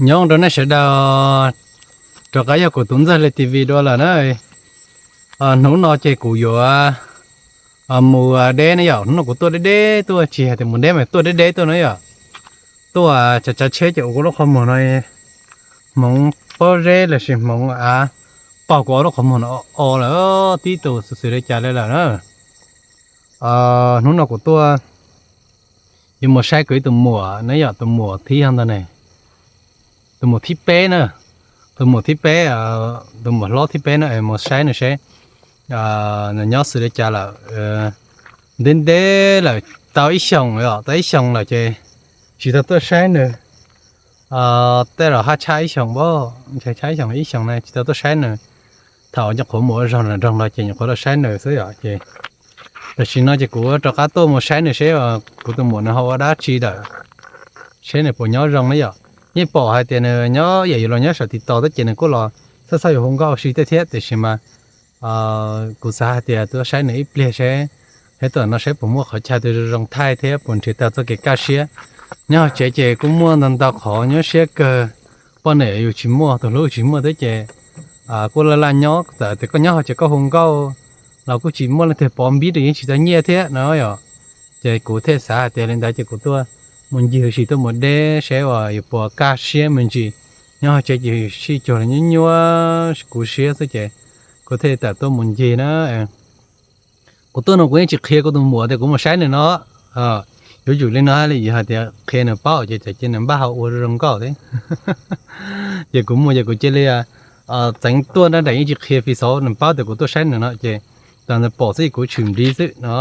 Nyob zoo rau nej sawv daws, rov qab yog kuv tus ntxawg li T V dua lawm na. Hnub no ces kuv yuav mus deb ne yom, hnub no kuv tuaj deb deb tuaj, tsis hais tias mus deb mas tuaj deb deb tuaj na yom. Tuaj tsav tsav tsheb ces ua kuv lub qhov muag no hmoov pob zeb lossis hmoov av, pom kuv ob lub qhov muag no o lawm, tib tus xwm xwm li cas li lawm na. Hnub no kuv tuaj yuav mus saib kuv ib tus muam na yom, tus muam thib yog ntag ne, tus muam thib peb na, tus muam thib peb, tus muam hlob thib peb na, mus saib nws seb nws nyob xws li cas lawm. Ntev ntev lawm, tau ib xyoos, tau ib xyoos lawm ces tsis tau tuaj saib nws. Tej zaum haj tshaj ib xyoos, ntshai tshaj ib xyoos, ib xyoos na tsis tau tuaj saib nws. Thaum nyuam qhuav mus ua zog nram nroog no ces nyuam qhuav tuaj saib nws xwb yom. Ces tam sim no ces kuv rov qab tuaj mus saib nws seb kuv tus muam nws ho ua dab tsi lawm, seb nws puas nyob zoo na yom. Yeej pom hais tias nws nyob yam yuav los nyob saum TikTok thiab ces nws kuj los txhaj txhaj yuav hu nkauj ua si tej thiab, tiam sis mas kuv xav hais tias tuaj saib nws ib pliag seb, thiab tuaj no saib puas muaj qhov chaw twg zoo thaij thiab puas nrhiav tau txoj kev kaj siab. Nyob hauv tsev ces kuj muaj ntau ntau qhov nyuaj siab kawg, poj niam yus tsis muaj, tus hlub tsis muaj thiab ces kuj laj laj nyob. Txawm tias koj nyob hauv tsev koj hu nkauj los kuj tsis muaj leej twg pov npib rau, yeej tsis tau nyiaj thiab no yom. Ces kuv thiaj xav hais tias li ntawd ces kuv tuaj mus ncig ua si, tuaj mus deb seb uas yuav puas kaj siab me ntsis. Nyob hauv tsev ces sij cuag li nyuaj nyuaj kuv siab xwb ces kuv thiaj tawm tuaj mus ncig na. Kuv tuaj no kuv yeej tsis qhia kuv tus muam tias kuv mus saib nws no. Yuav tsum li no li, yog hais tias qhia nws paub ces tsam ces nws npaj hau ua zoo nkauj thiab. Ces kuv mus ces kuv cia li txeev tuaj nrab nraim, yeej tsis qhia fi xov, nws paub tias kuv tuaj saib nws no ces tas nws pom xwb kuv tshwm ntiv xwb no.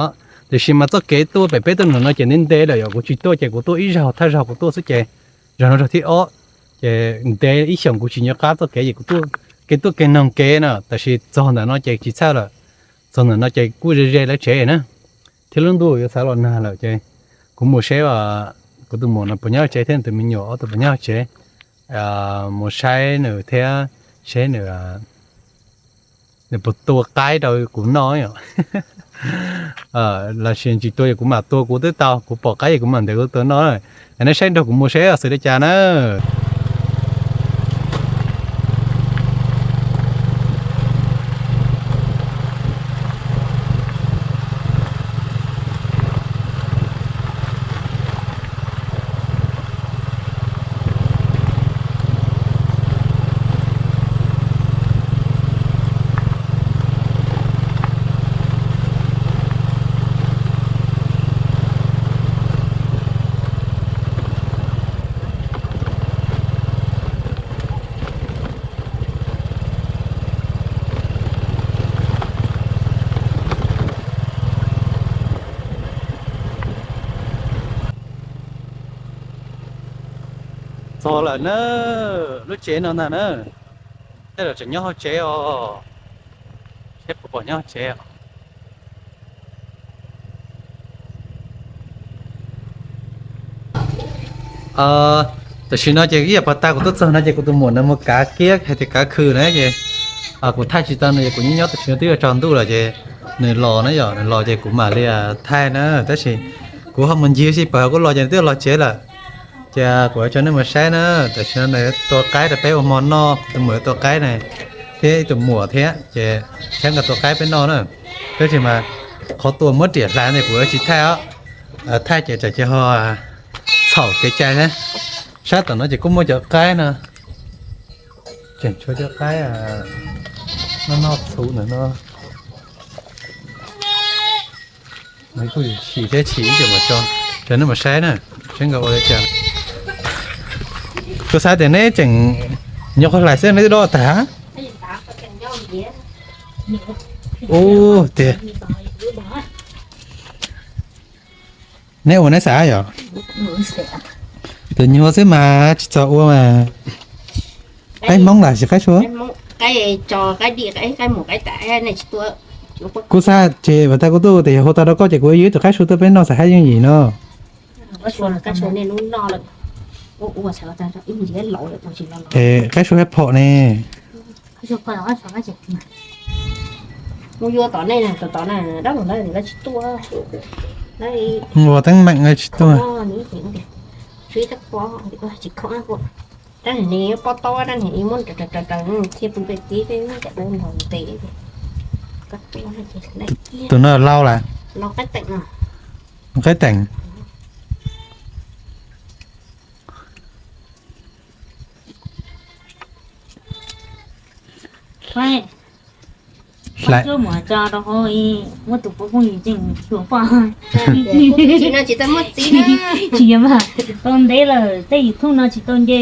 Tiam sis mas txoj kev tuaj pem peb tuaj nram no ces ntev ntev lawm yom, kuv tsis tuaj ces kuv tuaj ib zaug thawj zaug kuv tuaj xwb ces zaug no zaug thib ob. Ces ntev ib xyoos kuv tsis nco qab txoj kev ces kuv tuaj kev tuaj kev noog kev na, tab sis txog ntawm no ces tsis txhawj lawm. Txog ntawm no ces kuj ze ze lawv tsev na, thiab lub ntuj yuav xav los nag lawm ces kuv mus seb kuv tus muam no puas nyob tsev thiab nws tus me nyuam ob tug puas nyob tsev, mus saib nws thiab seb nws nws puas tua qaib rau kuv noj. Los sis tsis tua ces kuv mam tua, kuv twb tau, kuv pom qaib ces kuv mam ntes kuv tua noj. Nej saib nrog kuv mus seb xws li cas na. Txog lawm na, lub tsev no ntag na. Tej zaum tseem nyob hauv tsev os, seb puas pom nyob hauv tsev os. Tam sim no ces ib yam pas tas kuv tuaj txog no ces kuv tus muam nws mus kav kiab hais tias kav khw na ces kuv thaij tsis tau nws, kuv nyob nyob tam sim no twb yuav tsaus ntuj lawm ces nws los na yom, nws los ces kuv mam li thaij na. Tab sis kuv ho mus ncig ua si pab kuv los ces nws twb los tsev lawm. Ces kuv yuav tso nej mus saib na, tam sim no nws tua qaib rau peb ua hmo noj, tus muam tua qaib na, thiab ib tus muam thiab ces saib nkawd tua qaib peb noj na. Tab sis mas qhov tua muab riam hlais ntawd kuv yuav tsis thaij os, thaij ces tsam ces ho txhaum kev cai thiab. Sab tom no ces kuj muaj cov qaib no, tseem tshuav cov qaib noj noj txhuv ntawm no. Nws kuj chim thiab chim ib co mas tso rau nej mus saib na, saib nkawd ua li cas. Kuv xav tias neb tseem nyuam qhuav hlais xwb neb twb dob tag. Ub tiag. Neb ua neb xav yom? Tus nyuag xwb mas tsis txog ua mas. Qaib Hmoob los sis qaib sua? Kuv xav ces vas tas kuv tuaj tias yog hu tau rau koj ces kuv yuav ib tug qaib sua tuaj peb noj xav hab yooj yim no. Es qaib sua hab phom ne. Ua teeb meem tsis tuaj. Dab nim pob taub dab nim muab raws raws raws thiaj pw pem tib peb cov dawb ntaus ntev. Tus no laus lawm, qaib teem. Hlais. Muab tus poj phooj ywg tseem xyuas poj. Tsis yog mas, tau ntev lawm tej YouTube no tsis tau nce.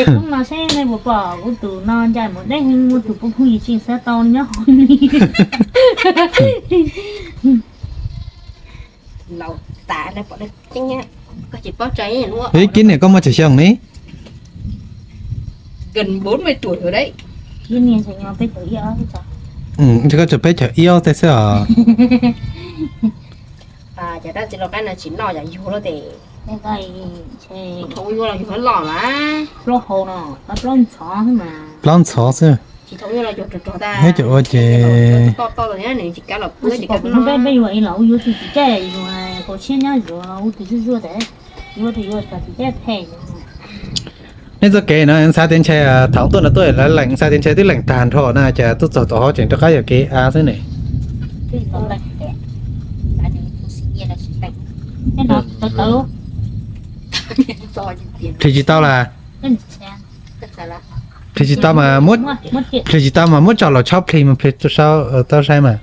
Hnub no seb nej puas pom kuv tus no ncaj mus deb heev, muab tus poj phooj ywg tseem xav tau nyob hauv ni. Ib kib niam koj muaj tsawg xyoo ni? Koj tsuas peb caug ib ob tej xwb os. Plaub ntxhov xwb. Ib co ua ces nej txoj kev no xav tias ntshe thaum tuaj no tuaj lawv lees xav tias ntshe twb lees tag nrho na, cas tuaj txog tom hauv tseem rov qab yog kev av xwb ne. Nrhiav tsis tau las? Nrhiav tsis tau mas, nrhiav tsis tau mas muab tso los tshawb plig mas plig tau saib mas.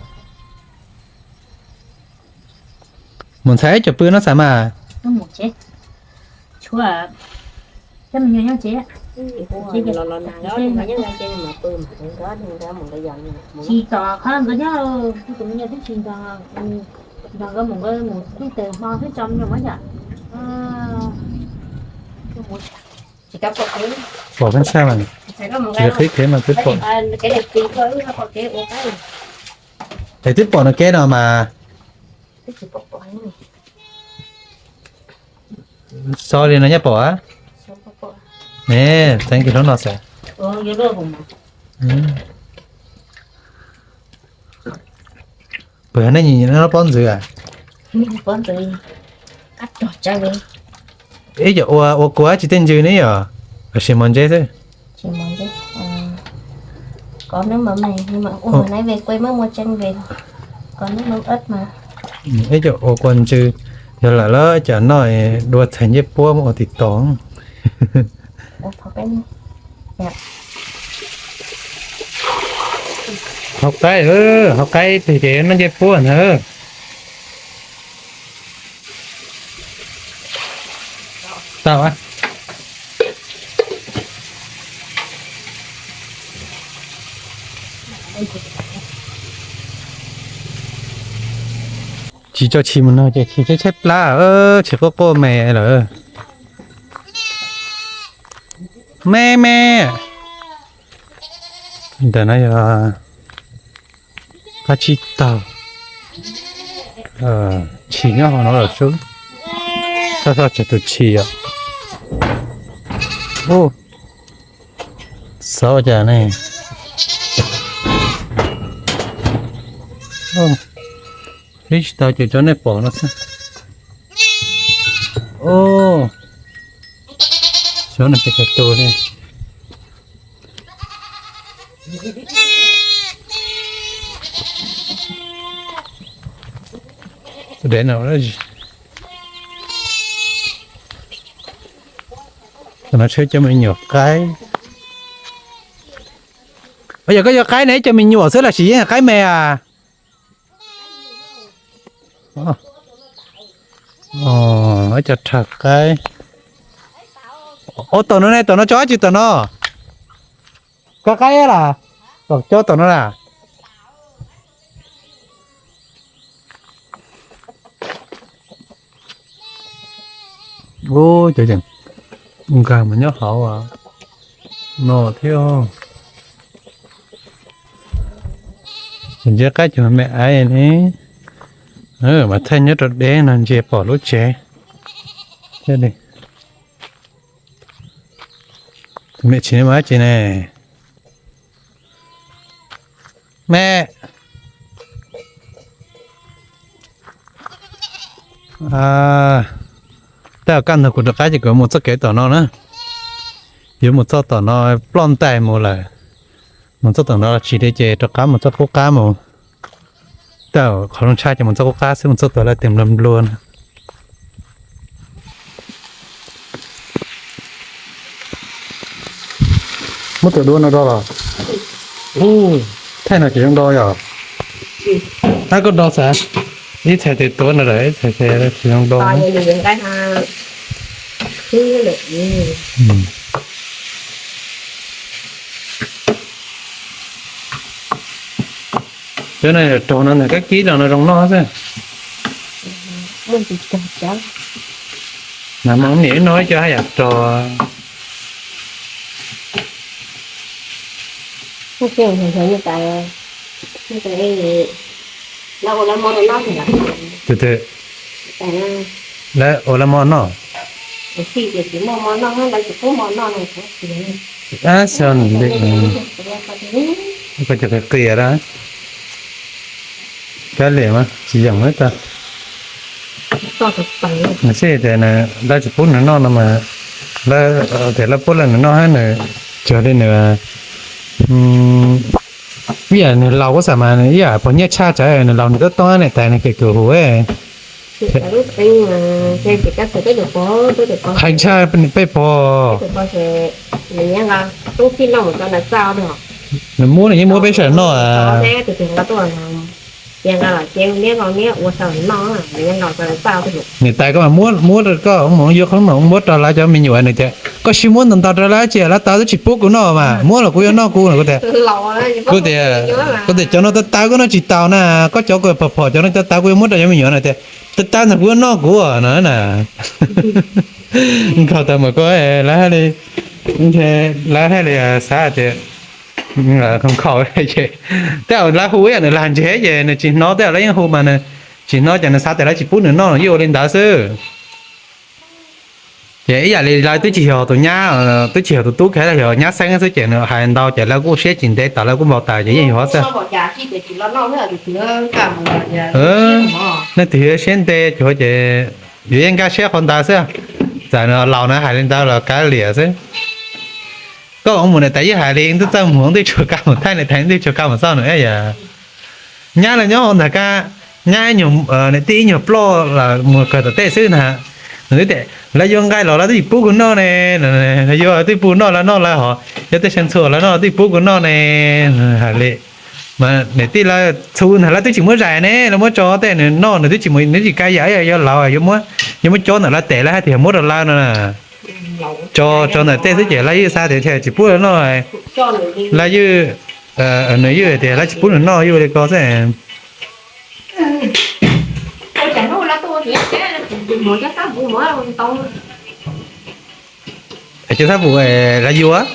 Mus ntxhais cov pw no xav mas. Tsis tom qhov nkawd nyob, tus me nyuam twb tsis nrog, nrog nkawd mus, nkawd mus twb tes hmo twb tso me nyuam muab yom. Pom peb sab mas, tsis qhib kev mas twb pom. Es twb pom no kev no mas. Xo li no nyob pom a. Ne, txeev kiag hnub no xav. Puas yog nej nyiam noj pob ntxwv a? Ib yam ua, ua kua tsis tej ntsws ne yom, los sis mos ntse xwb? Ib yam ua kua ntsws, yog lawm los cas noj dua txhais ncej puab muab ua tim tos. Hauv qaib, hauv qaib ces noj ncej puab ntag. Tau. Tsis tso tshis mus no ces tshis tshaib tshaib plab, tshis quaj quaj me lawm. Me me. Ntawm no yog qab tsib taug. Tshis nyob hauv no lawm sub. Txhob txhob tsam tus tshis os. Xav ua cas ne? Hlib tsis tau ces tso nej pom no xwb. Xyov nws pes tsawg tus li. Tus dev no, no tsheb cov me nyuam qaib. Yog koj yuav qaib ne, cov me nyuam xwb los sis yeej qaib me a? Cov rhawv qaib. Ua tom no ne, tom no tso dab tsi tom no? Koj qaib las? Tom cov tom no las? Ub, cov yeem nkag mus nyob hauv no thiab. Ntsia qaib cov me aiv ne, mas thaij nyob rau deb no ntsia pom lub tsev thiab li. Tus me tsis ne mas dab tsi ne? Me, tej zaum kaj ntug kuv rov qab ces kuv mus txoj kev tom no na. Yuav mus txoj tom no ploj ntais mus lawm. Mus txoj tom no los tsis li ces rov qab mus txoj qub qab mus. Tej qhov zoo tshaj ces mus txoj qub qab xwb, mus txoj tom lawv tias nplua nplua na. Muab tus duab no do los. Thaij no tsis zoo do yom? Ab, koj do xav, ib txhais tes tuav no lawm, ib txhais tes tsis zoo do. Cov no yog raug no ntag, kab kib los no zoo noj xwb. Mas niam ib no ib co haj yam raug. Tus twg? Lawv ua lawv mov noj. Ab, xyov nws li, koj cov qia qia da. Kab liam mas tsis yeem li tas. Nws seb tias lawv tsis pub nws noj no mas, lawv tias lawv pub lawv nws noj hab nws, cuag li nws, ib yam nws laus kuj xam mas nws ib yam pog nyiaj tshaj tsam nws laus nws tub toob niam tais nws kev kws hu. Hais tshaj peb pog. Nws muab nws yeej muab peb sawv noj. Niam tais koj mas muab, muab rau koj mus yuav qhov no muab rau lawv cov me nyuam nws tias koj sim muab ntau ntau rau lawv ces lawv tau twb tsis pub kuv noj mas muab los kuv yuav noj kuv no kuv tias, kuv tias, kuv tias cov no tawv tawv kuv noj tsis tau na, koj cov kuv phom phom cov no tawv tawv kuv yuav muab rau cov me nyuam no tias tawv tawv ntawd kuv yuav noj kuv no na. Nkhaus tau mas koj, lawv hais li, lawv hais li xav tias nkhaus ces tej zaum lawv hu ib yam nws lag ntseg ces nws tsis hnov, tej zaum lawv yeej hu mas nws tsis hnov ces nws xav tias lawv tsis pub nws noj yeej ua li ntawd xwb. Ces ib yam li lawv twb tsis yog tus nyab, twb tsis yog tus tub kiag, yog nyab xeeb xwb ces nws hais ntau ces lawv kuj siab tsis ntev tas lawv kuj npau taws ces yeej yuav xwb. Leej twg yuav siab ntev cuag ces yuav yeej nkag siab qhov ntawd xwb. Txawm nws laus na hais li ntawd los kav liam xwb. Koj mus niam tais yeej hais li twb txawj mus twb tsuas kab mus thaij niam tais twb tsuas kab mus xauj nws yam. Nyab los nyob hauv ntawd kab, nyab niam tij ib nyuag ploj los mus kawg tom tej xwb na. Nws twb tias lawv yuav nqaij los lawv twb tsis pub kuv noj ne, yuav twb pub noj lawv noj lawv hos, yog tej seev txhuam lawv noj twb tsis pub kuv noj ne. Hais li mas niam tij lawv txhuv ntag lawv twb tsis muab zais ne, lawv muab tso tej nws noj nws twb tsis mus, nws tsis kab yam yuav laus yuav muab, yuav muab cob ntawm lawv tes lawv hais tias muab rau lawv no na. Tso, tso ntawm tej xwb ces lawv yeej xav tias tsis pub lawv noj. Lawv yeej, nws yeej tias lawv tsis pub nws noj yeej ua li ko xwb. Cov xab pum lawv yuav.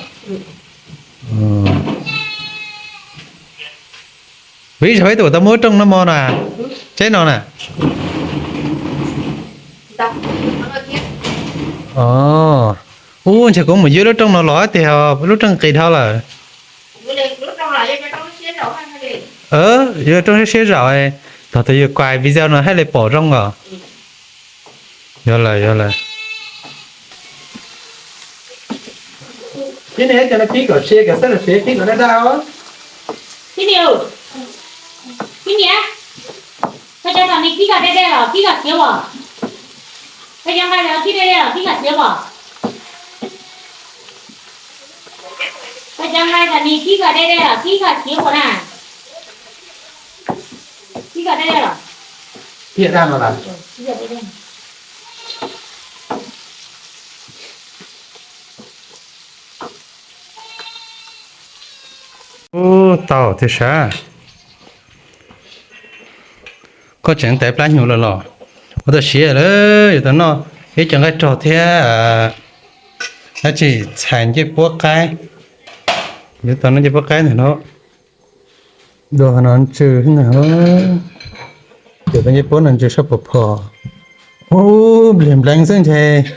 Vim ib zaug peb tus tau muab lub rooj no mog na, tsaib no na. Ub, ntshe kuv mus yuav lub rooj no los tiag, lub rooj qis dhau lawm. Yuav rooj siab siab zaum, thaum twg yus kuaj video no thiaj li pom zoo os. Yuav lawm, yuav lawm. Kib ne, cov no kib kom sia, kom xab los siav kib kom daj daj os. Kib niam, kib niam, koj cov nqaij no kib kom daj daj los kib kom siav os? Koj cov nqaij no kib daj daj los kib kom siav os? Koj cov nqaij no kib kom daj daj los kib kom siav os na? Kib kom daj daj los? Ub, tau thiab sav. Koj tseem tais plab hnyuv lawm los? Ua tau siav lawm, yuav tau noj ib co nqaij rog thiab dab tsi, txhais ncej puab qaib. Yuav tau noj ncej puab qaib ntag no. Dua no ntsw ntag. Ces tau ncej puab no ntsw sab pos phom. Ub, nplig npleev xwb ntshe.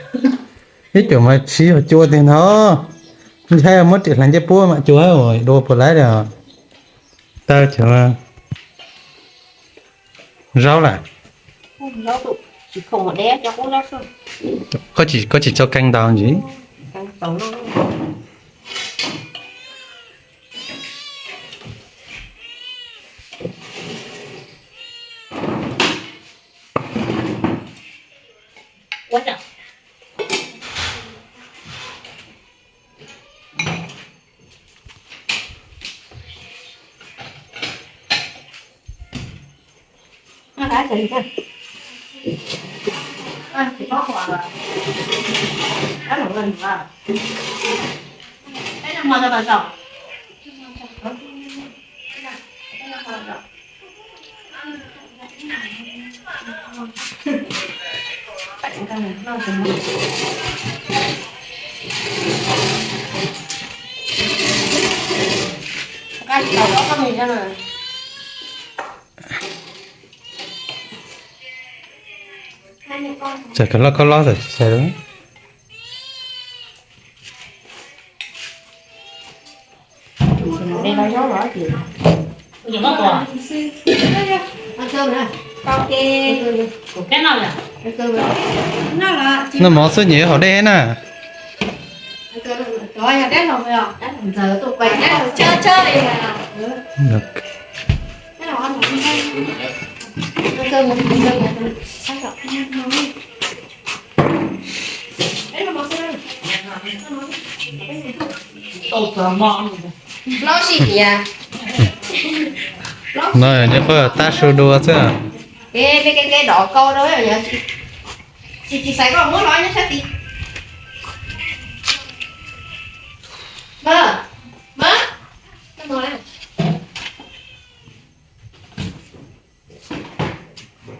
Ib co mas tsis yog cua tiag ntag. Ntshai muab riam hlais ncej puab mam cua dua puas laib li. Taw cov zaub lawm. Koj tsis tso kees ntau ntsis. Tau no. Tsam koj loj koj loj txawm tsis xaiv lawm. Noj mov xwb nyiam hauv dej na. No nyob qhov tab su dua xwb.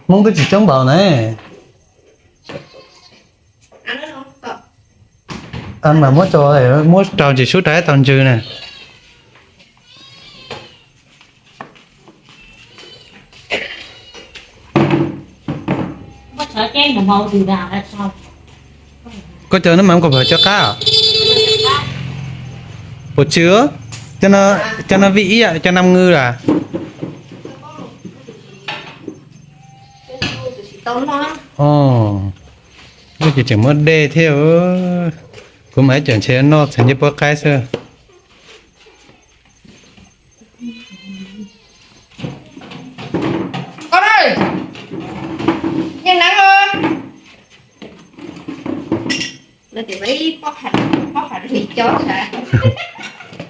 Hmoob twb tsis coob npaum na. Mas muab tso, muab rau ntsis sub rau tau ntsws na. Koj cov no mas koj pom cov qab. Puas tsw, cov no vij ib yam cov nam ngw las. Lub ces tseem muab dej thiab. Kuv mam cawm ntshe noj txheem ncej puab qaib xwb.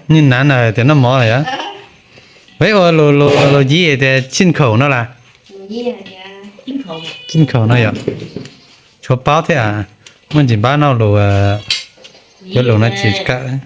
Nyuj nav na tias noj mov lawm yom. Peb ua lus yib tias txij khaum no las. Txij khaum no yom. Tshuav paub thiab, muaj ntsis npab noj lus cov lus no tsis kam.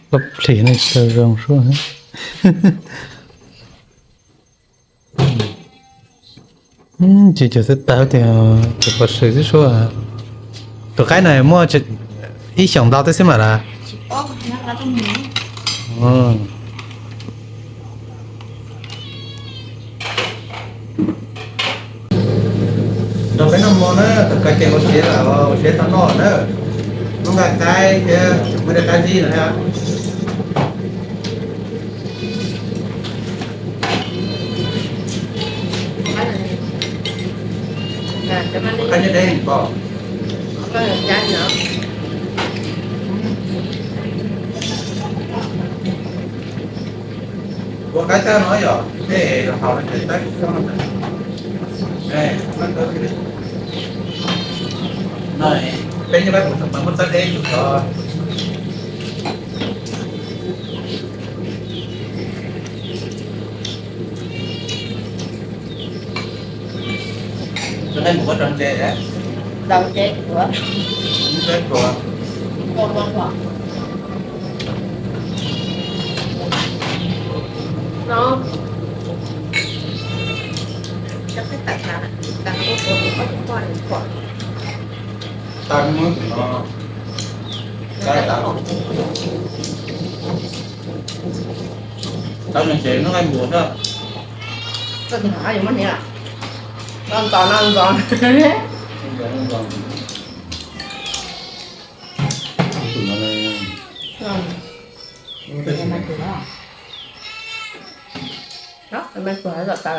Koj plhis no tsis tau zoo suab. Ces cov xwb tawv tias cov pov swm xwb suab. Tus qaib no muaj ib xyoos ntau tib xwb mas las. Nrog peb noj mov na, tus koj ces ua siav los ua siav tau noj na. Muab nqaij qaib thiab muab dej qaib zib no na. Qaib dej dej pom. Ua qaib txaj no yom, tej haus no ces qaib txaj no. Peb nyob peb kuv txaj deb tod. Tus nej mus ua rau ntse, ntse tuag. Tag muab tus no, tag tag. Tau no ces noj qaib npua xwb. Koj tus hov yuav muab hniav. Noj ntxos noj ntxos. Tus no, tus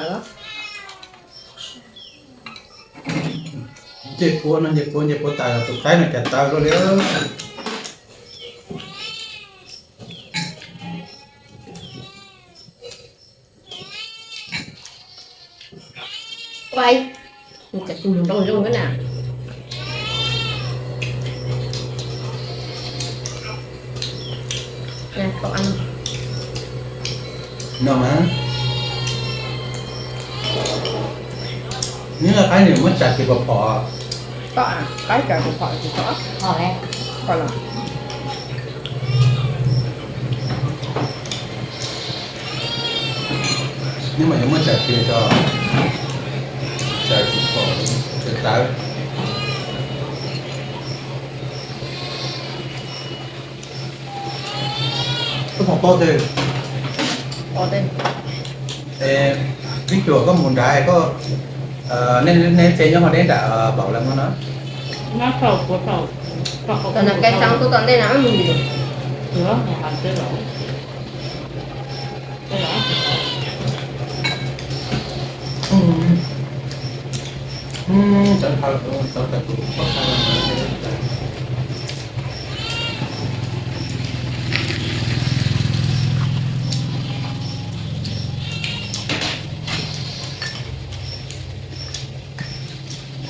no. Ncej puab no, ncej puab, ncej puab tas los tus qaib no cas tawv luaj li. Ua, cas tus mus nroo zoo na. No mas, neb qaib nws muab tsam kiag pom phom. Koj, qaib tsam kiag pom, tsis tau. Neb mas yuav muab tsam kiag tso, tsam tsis pom, tsam tawv. Koj mus paub tej, ib cuam koj mus nrad koj, nej, nej tsev nyob ho deb nram Vaum Leej no na. Tus no kab tseeb tub tom ntej no mus ntsis.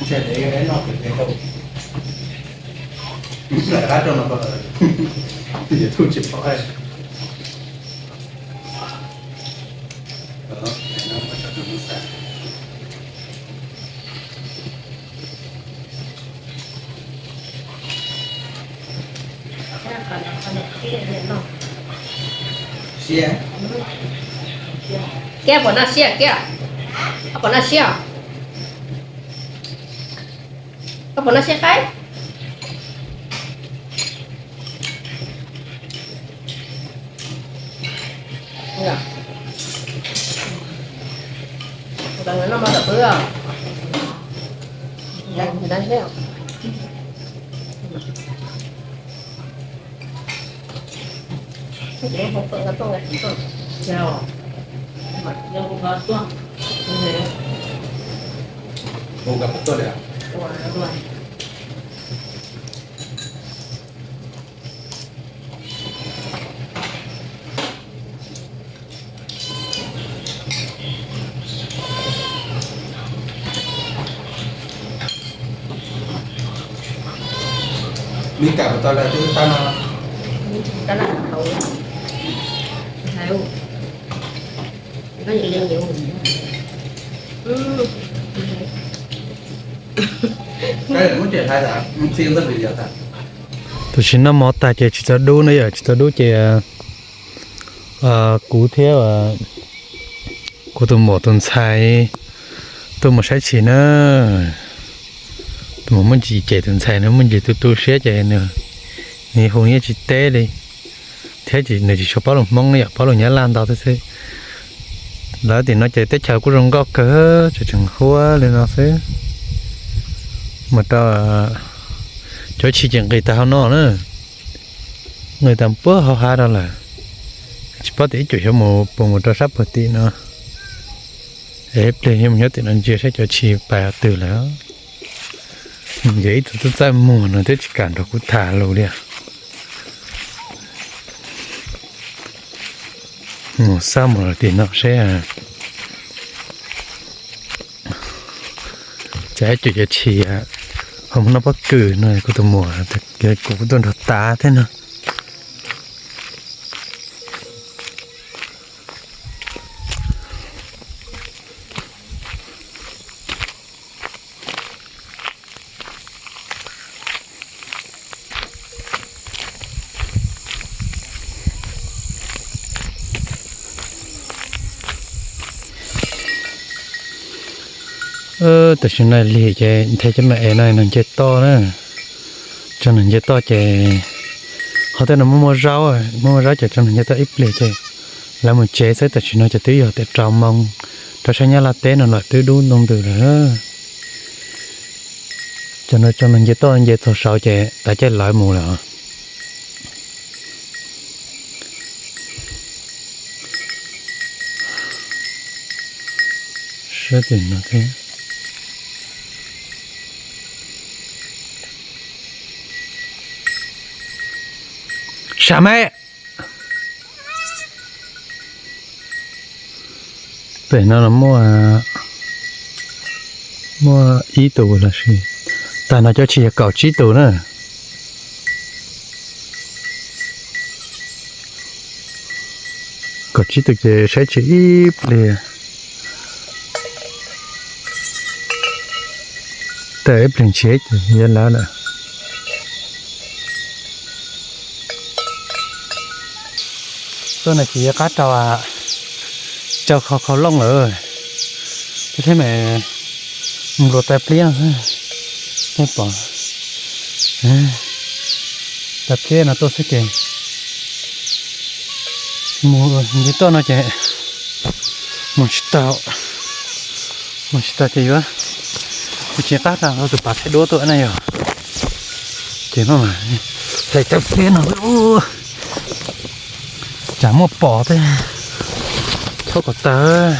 Ntshe dev noj pem pem tau. Lawv qab rau no ko, YouTube tsis pom. Siab. Kiab puas noj siab kiab? Koj puas noj siab? Koj puas noj siab qaib? Noj mov tom pw os. Mib kam puas tau lawm twb tab no. Tam sim noj mov tag ces tsis tau dub na yom, tsis tau dub ces kuv thiab kuv tus muam tus ntxhais tuaj mus saib tshis na. Tus muam muaj ntsis cem tus ntxhais no, muaj ntsis tu tu siab ces nws, nws hu yeej tsis teb li, thiab nws tsis tshua paub lus Hmoob li, yog paub lus Nyab Laj ntau thiab xwb. Lawv tim no ces teb chaws kuj zoo nkauj kawg, tseem tseem huab li no xwb. Mus rau cov tshis ces nqis tag hauv no na, nqis tag puag hauv hav rau lawm. Tsis paub tias ib cum xyov mus puas mus rau sab puag tim no. Es ib pliag yuav mus nyob tim no ntsia saib cov tshis pais twg lawm. Ces ib tug tub txawj muag no twb tsis kam nrog kuv tham lus li. Mus xauj mus los tim no seb. Cas ib cum cov tshis ho mus noj pob kws no, kuv tus muam, kuv kuj tuaj nrog tav thiab no. Tam sim no lig ces nthe cov me es no nws nce toj na. Tso nws nce toj ces qhov tej no muaj muaj zaub, muaj muaj zaub ces tso nws nce toj ib pliag ces Lawv mus tsev xwb, tam sim no ces twb yog tias rau moos rau sab Nyab Laj teb no lawm, twb dub ntoo ntws lawm. Cov no tso nce toj nce txog saud ces tav caij lawv mus lawm. Sab tim no thiab. Sam me, pem no los muaj, muaj ib tus los sis, tag no cov tshis yog kaum tsib tus na. Kaum tsib tus ces saib tsis ib pliag. Tawm ib pliag ntshiab ces yuav lawv lawm. Tuaj no ces yuav qab rau, rau khau khau looj lawm. Thiab mas mus rau taw pliab xwb, nej pom, taw pliab no tuaj xwb ces mus nce toj no ces mus tsis tau, mus tsis tau ces yuav, kuv tsis qab rau tus pas thaij duab tuaj na yog, ces maj mam hle taw pliab no, tsam muaj pom thiab, chob kom tawg.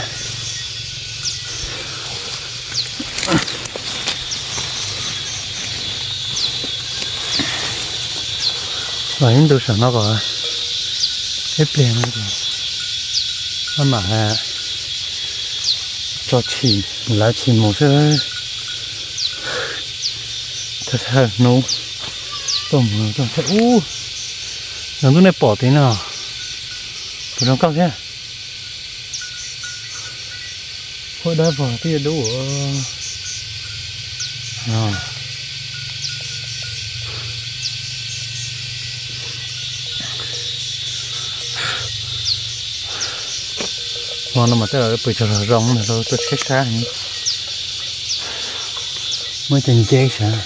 Los ib ntu sam no kom ib pliag no maj mam tso chim, lawv chim mus xwb. Thawj thawj hnub tuaj mus tuaj thiab ub, zoo ntuj nej pom tid no, puas zoo nkauj thiab. Huab dawb vog twb yuav dub. Hmo no mas tej zaum pw tsaug zog zoo na, tuaj tsheb sab heev, muab cov nceb sav,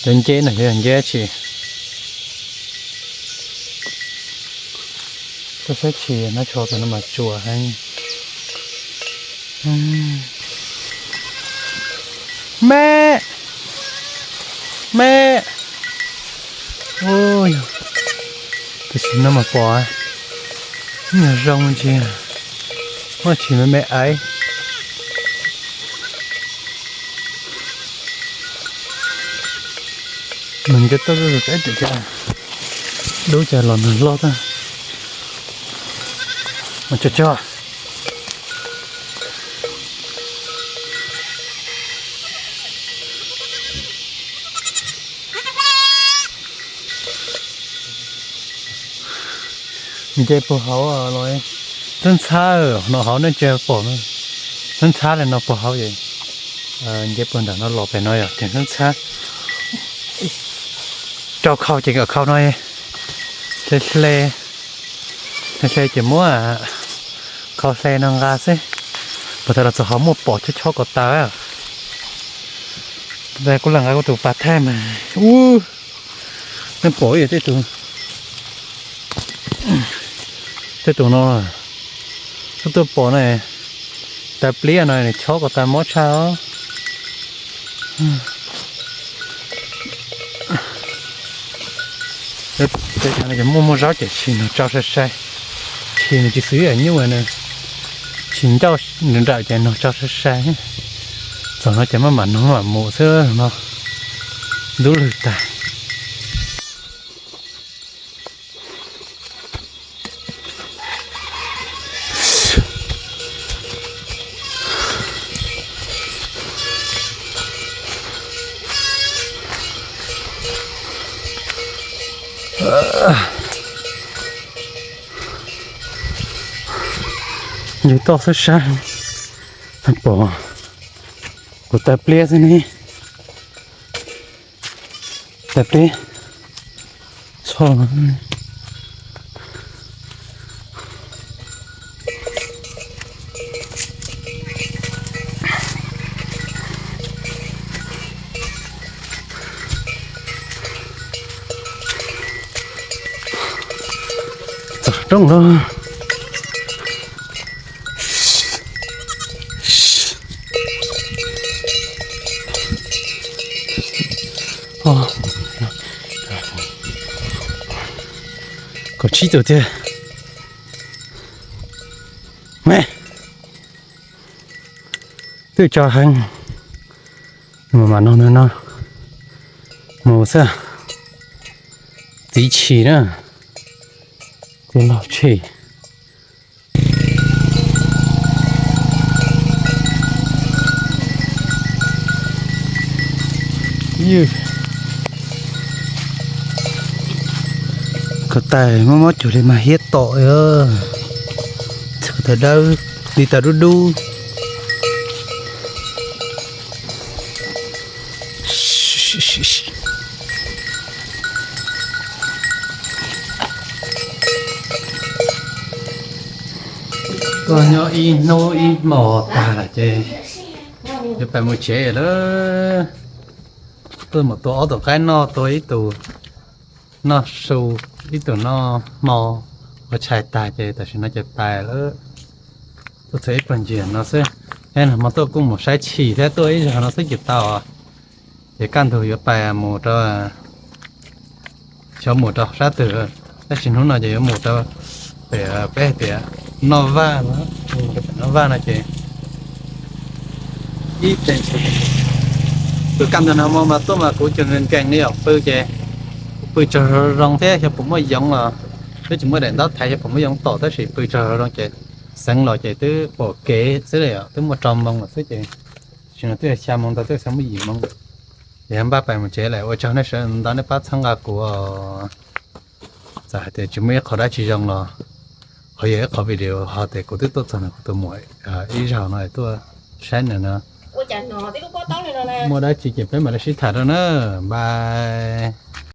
cov nceb no yog nceb dab tsi? Tuaj saib tshis nab tsho tus no mas tsuas heev. Me, me, tam sim no mas pom, nyuag zoo ntsia, muaj tshis me me aiv. Nws nce tuaj ib tus, dub cas los nws loj tag. Mus tso tso. Nce puag hauv los, ntxhab ntxhab no hauv nej tsis pom na, ntxhab ntxhab li no puag hauv es, nce puag nram no los pem no yog ces ntxhab ntxhab. Rau khau ces kom khau no hle hle, hle hle ces muab khau hle no nqa xwb, puas tas los txog hauv muaj pom chob chob ko taw. Kuv lam nqa kuv tus pas thaij mas ub, nej pom ib yam tej tus, tej tus no, koj tuaj pom na, taw pliab no nws chob ko taw mob tshaj os. Tej no ces muaj muaj zaub ces tshis nog tsau sai sai, tshis nws tsis xwb ib yam nyuj, tshis ncauj nrawm nrawm ces nog tsau sai sai. Txog no ces maj mam nog maj mam mus xwb no, ntub lwg tag. Yus toj xwb sab, pom kuv taw pliab xwb ne. Taw pliab txhoj no. Rooj los. Kaum tsib tus tiag. Me, twb tso heev, mus mam no no, mus xwb. Txiv chim na, txiv log tshis. Ko tais mob mob cuag li mas hiab tom, txhua tawg dawb, li tawg dub dub. Tuaj nyob ib hnub ib hmo tag lawm ces yuav pais mus tsev lawm. Tuaj mus tua ob tug qaib noj, tua ib tug noj su, ib tug noj hmo, ua tshais tag ces tam sim no ces pais lawm. Tuaj txog ib pawg ntsis no xwb, ib hmo tuaj kuj mus saib chim thiab tuaj ib zaug no xwb ces tau. Ces kaj ntug yuav pais mus rau, xyov mus rau sab twg, tab sis hnub no ces yuav mus rau pem peb hais tias Noj Vaj no, Noj Vaj no ces ib, tus kaj ntug no hmo mas tuaj mas kuv cov nkees nkees li os, pw ces pw tsaug zog zoo thiab xyov puas muaj yoov los, twb tsis muaj daim ntaub thaiv xyov puas muaj yoov tom tab sis pw tsaug zog zoo ces xeev los ces twb pom kev xwb li os, twb muaj rau moo lawm xwb ces, sim no twb xya moo ntau twb xav muaj yim moo. Ces npaj pais mus tsev lawm, ua tsaug nej sawv daws nej pab txhawb nqa kuv. Txawm hais tias tsis muaj ib qho dab tsi zoo los, qhov yog ib qho video ho tias kuv twb tuaj txog no kuv tus muam ib zaug no tuaj saib nws no. Muaj dab tsi ces peb mam li sib tham rau na. Bye.